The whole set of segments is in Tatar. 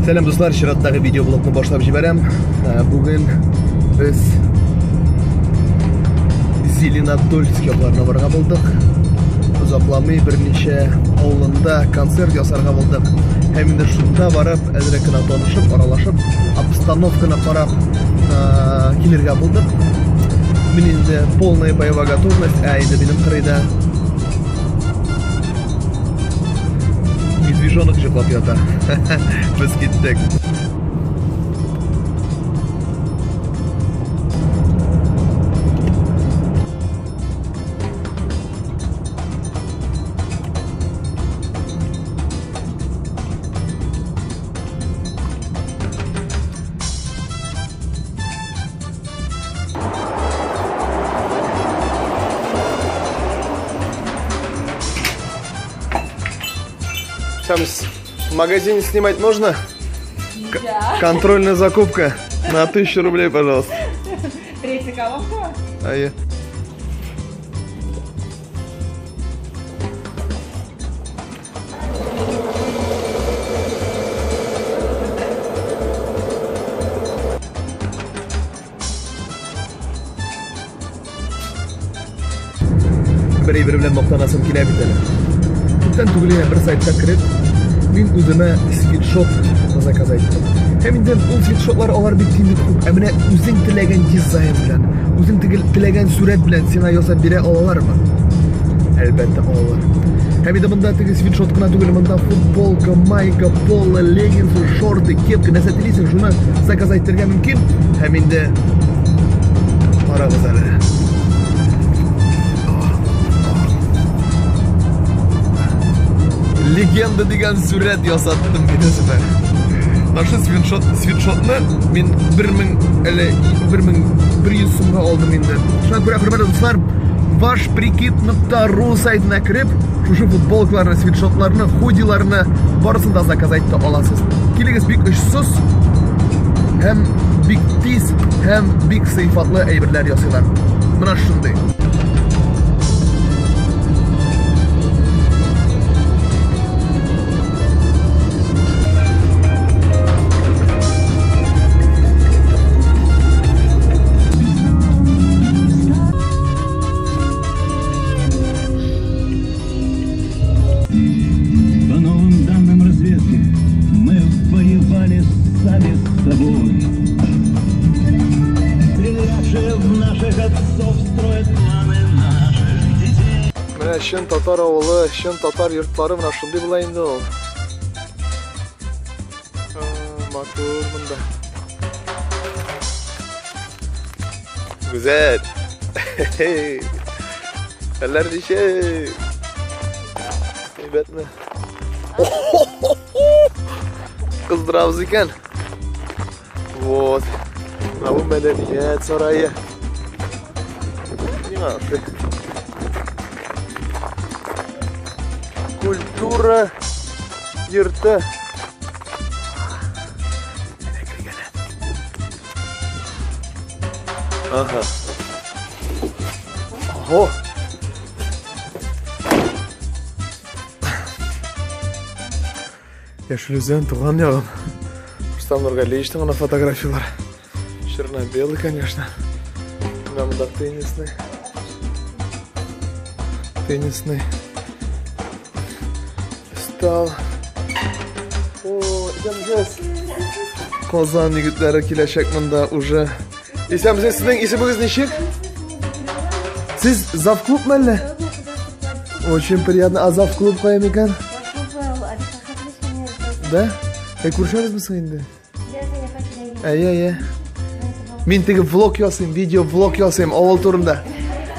Сәлам, дуслар, чираттагы видеоблогны башлап җибәрәм. Бүген без Зеленодольск якларына барырга булдык. Озакламый берничә авылында концерт ясарга булдык. Һәм инде шунда барып, әзрәк кенә танышып, аралашып, обстановканы карап килергә булдык. Мин инде полная боевая готовность, ә инде минем кырыйда Медвежонок йоклап ята. Без киттек. Там в магазине снимать можно? Нельзя. Контрольная закупка на 1000 рублей, пожалуйста. Третья колонка. А я... Бер әйбер белән мактанасым килә бит әле. Күптән түгел генә бер сайтка кереп, мин үземә свитшот заказ иттем. Һәм инде ул свитшотлар алар бит инде күп. Ә менә үзең теләгән дизайн белән, үзең теләгән сурәт белән сиңа ясап бирә алалармы? Әлбәттә, алалар. Һәм инде монда теге свитшот кына түгел, монда футболка, майка, поло, леггинсы, шорты, кепка, нәрсә телисең, шуны заказ итәргә мөмкин. Һәм инде карагыз әле. Легенда дигән сурәт ясаттым мин үземә. Шушы свитшотны мин 1000 әле 1100 сумга алдым инде. Шуңа күрә, хөрмәтле дуслар, вашприкид.ру сайтына кереп, шушы футболкаларны, свитшотларны, худиларны барысын да заказать итә аласыз. Килегез, бик очсыз һәм бик тиз һәм бик сыйфатлы әйберләр ясыйлар. Менә шундый. По новым данным разведки, мы воевали сами с собой. Стрелявшие в наших отцов строят планы наших детей. Менә чын татар авылы, чын татар йортлары менә шундый була инде ул. Матур монда. Гүзәл. Хәлләр ничек? Әйбәтме? Кыздырабыз икән. Вот. Менә бу мәдәният сарае. Миңа ошый. Культура йорты. Әнә кергәне. Ага. Ого. Яшел Үзән, туган ягым. Рустам Нургалиевичтың гына фотографияләре. Черно-белый, конечно. Менә монда теннисный. Теннисный стол. О, исәнмесез. Казан егетләре киләчәк монда уже. Исәнмесез, сезнең исемегез ничек? Сез завклуб мәллә? Очень приятно. А завклуб кая микән? Да? Ә күрешәбезме соң инде? Әйе, әйе. Мин теге влог ясыйм, видео влог ясыйм авыл турында.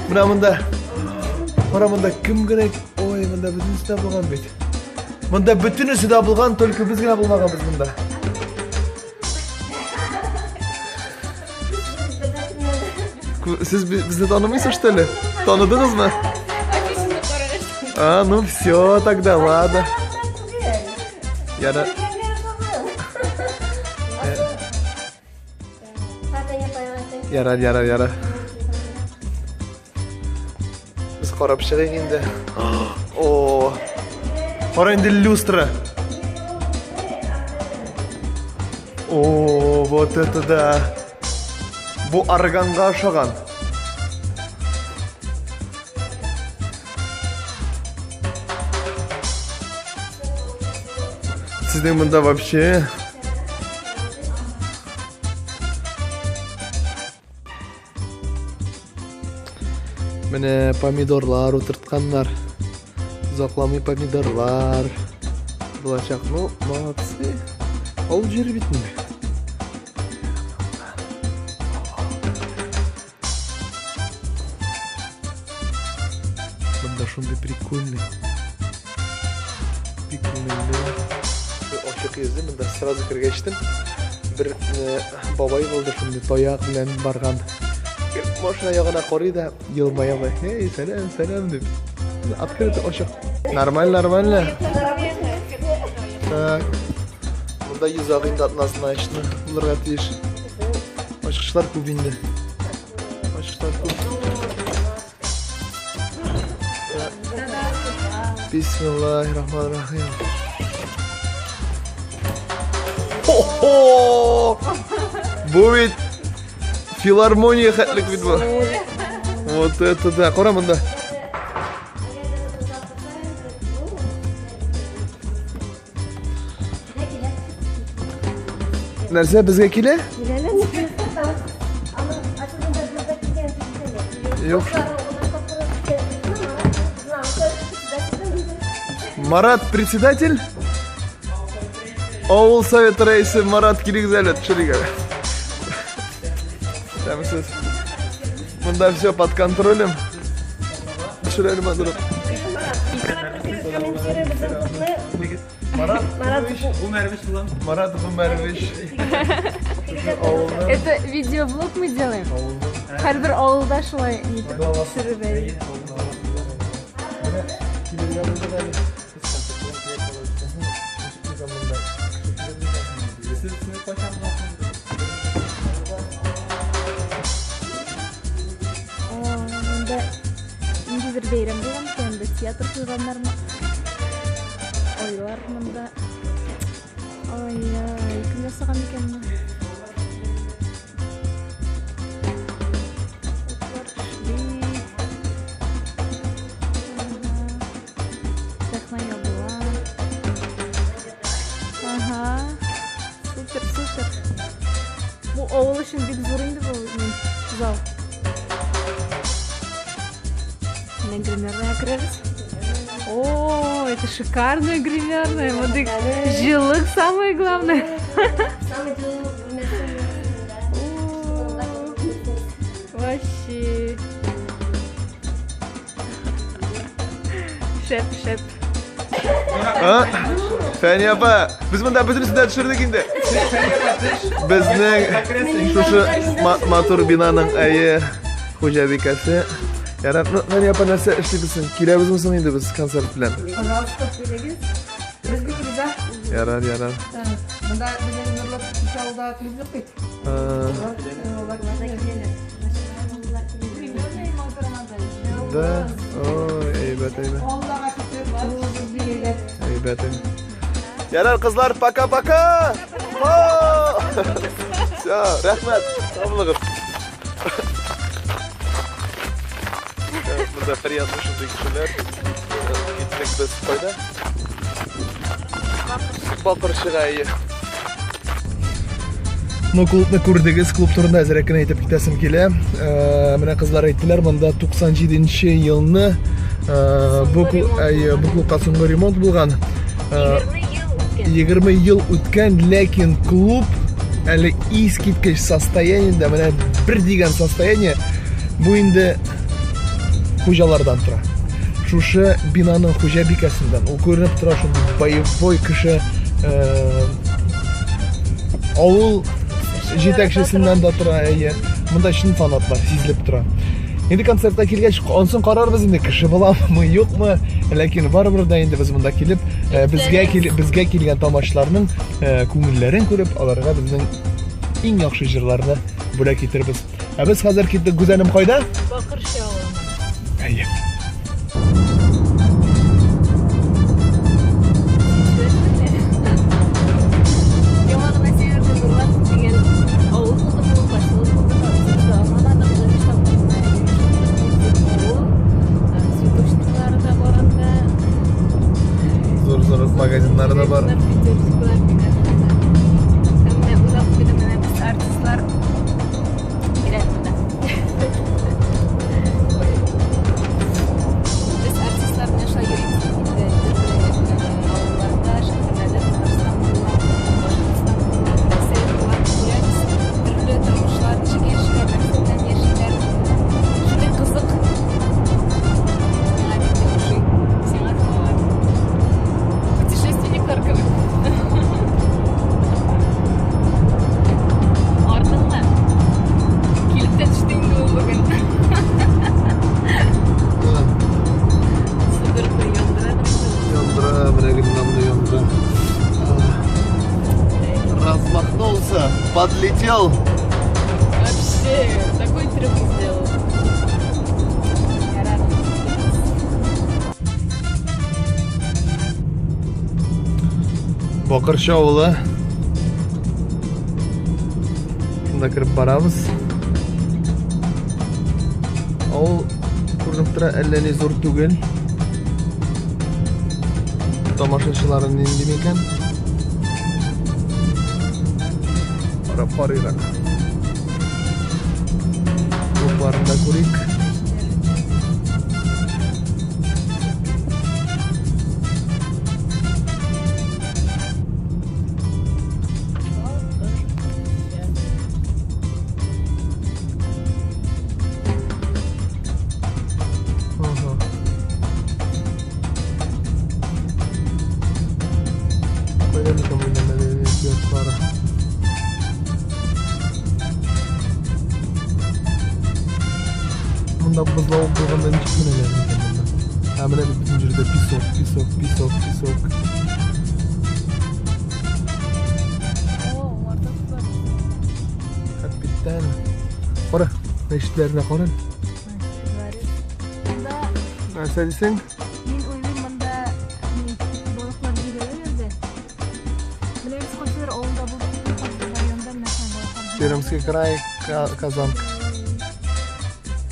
Менә монда. Кара монда кем генә. Ой, монда бөтенесе дә булган бит. Монда бөтенесе дә булган, только без генә булмаганбыз монда. Сез безне танымыйсыз, что ли? Таныдыгызмы? А, ну все, тогда ладно. Яра. Ярар, ярар, ярар. Без карап чыгыйк инде. О! Кара инде люстра. О, вот это да. Бу органга ошаган. Сезнең монда вообще Менә помидорлар утыртканнар. Озакламый помидорлар булачак. Ну, молодцы. Авыл җире бит инде. Монда шундый прикольный. Бик күңелле. Ачык йөзле, монда сразу кергәчтен бер э, бабай булды шундый таяк белән барган. Машина ягына карый да елмая да, "Эй, сәлам, сәлам" дип. Открыто ачык. Нормально, нормально. Так. Монда йозак инде однозначно булырга тиеш. Ачкычлар күп инде. Ачкычлар күп. Бисмиллахиррахманиррахим. Хо-хо! Бу бит филармония хәтлек бит бу. Вот это да. Кара монда. Нәрсә безгә килә? Юк. Марат председатель? Авыл советы рәисе Марат килегез әле, төшерик әле. Тәмсез. Монда все под контролем. Төшерәле мазырып. Марат Гумерович. Марат Гумерович. Это видеоблог мы делаем. Һәрбер авылда шулай нитеп төшереп. Монда ниндидер бәйрәм булган икән, инде театр куйганнармы? Айлар монда. Ай-яй, кем ясаган икән моны? Утлар эшли. Ага. Сәхнә ябыла. Ага. Супер, супер. Бу авыл өчен бик зур инде бу зал. Менә гримерная керәбез. О, это шикарная гримерная. Мондый җылык самое главное. Вообще. Шәп, шәп. А? Фәния апа, без монда бөтенесен дә төшердек инде. Безнең шушы матур бинаның әйе хуҗабикәсе. Ярар, ну, Фәния апа, нәрсә эшлибез соң? Киләбезме соң инде без концерт белән? Пожалуйста, килегез. Без бик риза. Ярар, ярар. Монда безнең Нурлат авылда клуб юк бит. Да. Ой, әйбәт, әйбәт. Әйбәт, әйбәт. Ярар, кызлар, пока-пока! Все, рәхмәт. Сау булыгыз. Монда приятно шундый кешеләр. Киттек без кайда? Бакырчыга, әйе. Ну, клубны күрдегез, клуб турында әзрәк кенә әйтеп китәсем килә. Менә кызлар әйттеләр, монда 97 елны бу бу клубка соңгы ремонт булган. 20 ел үткән, ләкин клуб әле искиткеч состояниедә, менә бер дигән состояние. Бу инде хуҗалардан тора. Шушы бинаның хуҗабикәсеннән. Ул күренеп тора, шундый боевой кеше, авыл җитәкчесеннән дә тора, әйе. Монда чын фанатлар сизелеп тора. Инде концертка килгәч, ансын карарбыз инде, кеше буламы, юкмы. Ләкин барыбер дә инде без монда килеп, безгә кил, безгә килгән тамашчыларның күңелләрен күреп, аларга безнең иң яхшы җырларны бүләк итербез. Ә без хәзер киттек, Гүзәлем кайда? Бакырчы авылына. Әйе. Яңа гына северный Нурлат. Чипсиклар диләр шунда. Һәм менә уйлап куйдым, менә без артистлар кирәк монда. Без артистлар менә шулай йөрибез инде төрле авылларда, шәһәрләрдә, Татарстан буйлап, Башкортстан буйлап, Рәсәй буйлап күрәбез төрле тормышлар, ничек яшиләр, нәрсә белән яшиләр. Шундый кызык. Миңа бик тә ошый. Сиңа Салават. Путешественниклар кебек. Артыңмы? Килеп тә төште инде ул бүген. Сыдырып яндыра да. Яндыра, менә генә яндыра. Размахнулся, подлетел. Вообще, такой трюк сделал. Я рада. Бакырчы авылы. Шунда кереп барабыз. Авыл күренеп тора, әллә ни зур түгел. Тамашачылары нинди микән? Карап карыйк. Клубларын да күрик. Ага. Кайда микән бу мәдәният йортлары? Монда бозлавык булганда ничек менәләр микән монда? Ә менә бит бөтен җирдә песок, песок, песок, песок. О, умарта бар. Капитан. Кара, мәчетләренә кара. Монда Нәрсә дисең? Мин уйлыйм, монда ни, балыклар җибәрәләр дә. Менә без кайсыдыр авылда булдык, кайсыдыр районда менә шулай балыклар җибәрәләр. Пермский край, Казанка.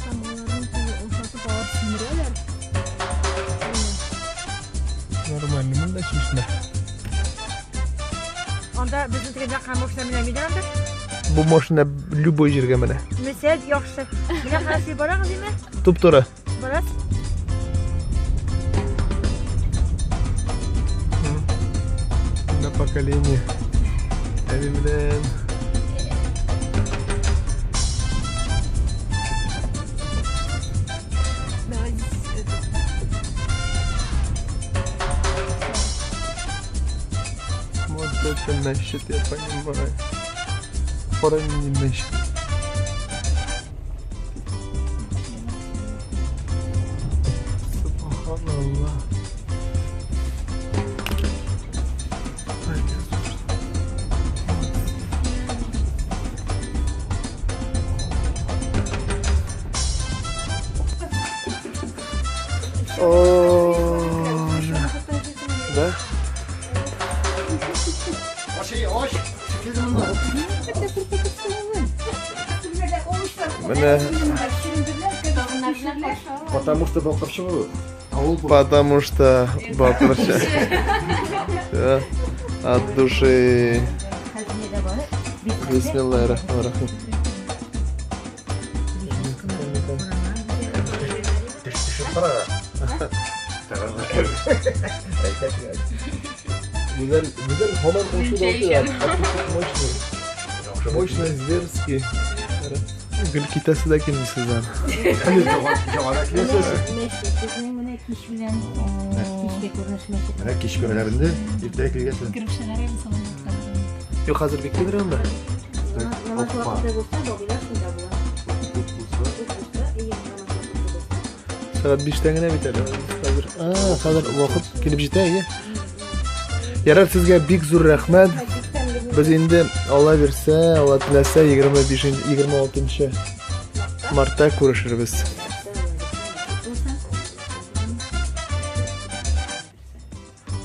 Һәм аларны теге ашатып алып симерәләр. Нормально, монда чишмә. Анда безнең теге якка машина менә мидер анда. Бу машина любой җиргә менә. Месәл яхшы. Менә хәзер барагыз димә? Туп-туры. Барасыз. На поколение. Әби белән. Давай здесь это. Вот это мәчет, я понимаю. Пора не мәчет. Субханаллах. Ай, не слушай. О, да? Менә. Потому что Бакырчы бу. Авыл бу. Потому что Бакырчы. Всё. От души. Бисмиллахир-рахманир-рахим. Төшеп тора. Гүзәл, Гүзәл һаман ошый. Мощный. Мощный, зверский. Гел китәсе дә килми сездән. Мәчет безнең менә кич белән кичкә күренеш мәчет. Менә кич күрәләр инде. Иртәгә килгәнсең. Кереп чыгар идем саламатка. Юк, хәзер бикледер анда. Намаз вакыты булса, бабайлар шунда була. Ут булса, и намаз вакыты булса. Сәгать 5тә генә бит әле. Хәзер, хәзер вакыт килеп җитә, әйе. Ярар, сезгә бик зур рәхмәт. Без инде Алла бирсә, Алла теләсә 25 26 мартта күрешербез.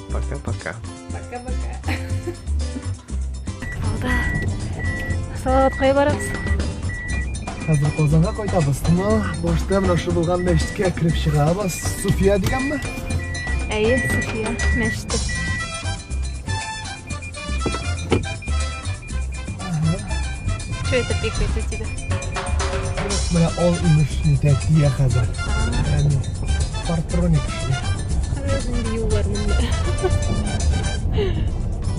Пока-пока. Пока-пока. Алда. Салават, кая барабыз? Хәзер Казанга кайтабыз. Но башта менә шул булган мәчеткә кереп чыгабыз. Суфия дигәнме? Әйе, Суфия мәчете. Что это пикает у тебя? Менә ал имеш нитә тия хәзер. Әни, Партроник эшли. Разный юллар монда.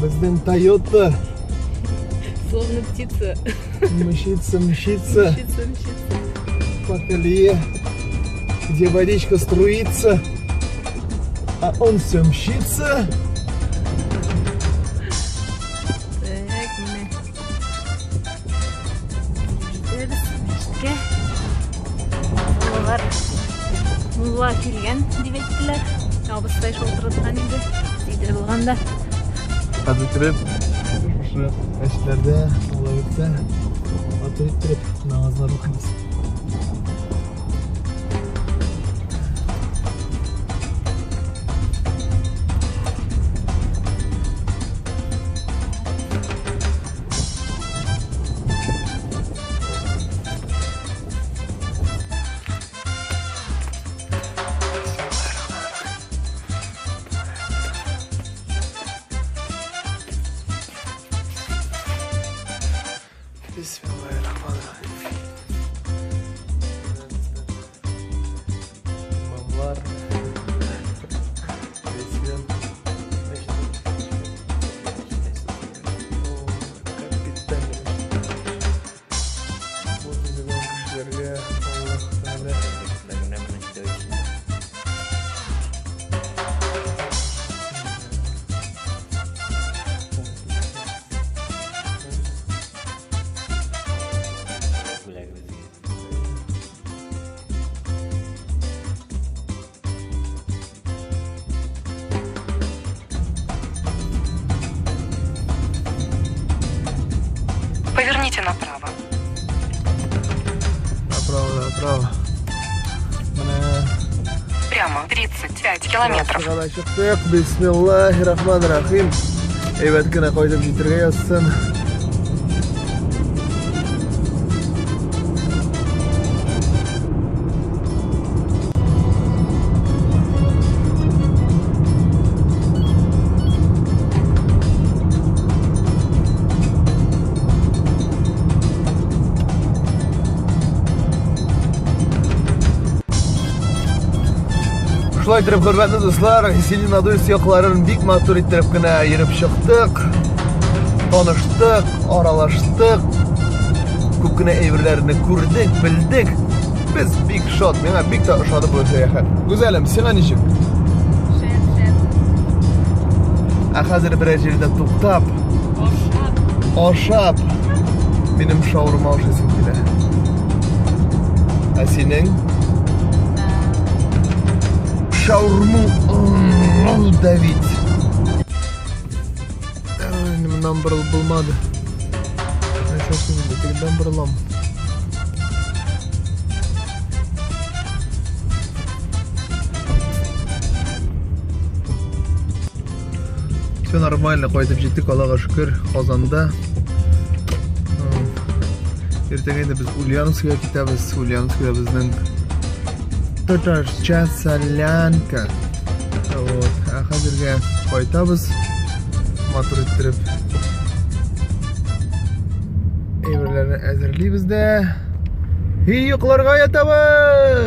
Безнең Toyota Словно птица. мчится, мчится Мчится, мчится. по колее, где водичка струится, а он все мчится. Так, менә. Килдек мәчеткә. Муллалар мулла килгән дип әйттеләр. Абыстай шалтыраткан иде. Өйдә булганда. Хәзер кереп, шушы мәчетләрдә, Алла бирсә, матур иттереп намазлар укыйбыз. Бисмиллахиррахманиррахим. Имамлар. Бисмилла. Капитальный Бу төзегән кешеләргә Аллаһ Тәгалә Поверните направо. Направо, направо. Менә Прямо 35 километров. Трассага да чыктык. Бисмиллахиррахманиррахим. Әйбәт кенә кайтып җитәргә язсын. Шулай итеп, хөрмәтле дуслар, Зеленодольск якларын бик матур иттереп кенә йөреп чыктык. Таныштык, аралаштык. Күп кенә әйберләрне күрдек, белдек. Без бик шат, миңа бик тә ошады бу сәяхәт. Гүзәлем, сиңа ничек? Шәп, шәп. Ә хәзер берәр җирдә туктап, Ашап. ашап, минем шаурма ашыйсым килә. Ә синең? Шаурму давить. Ай, Моннан борылып булмады. Нәрсә инде, тегеннән борылам. Все нормально, кайтып җиттек, Аллага шөкер, Казанда. Иртәгә инде без Ульяновскига китәбез. Ульяновскида безнең татарча солянка. Вот. Ә хәзергә кайтабыз. Матур иттереп әйберләрне әзерлибез дә. И йокларга ятабыз.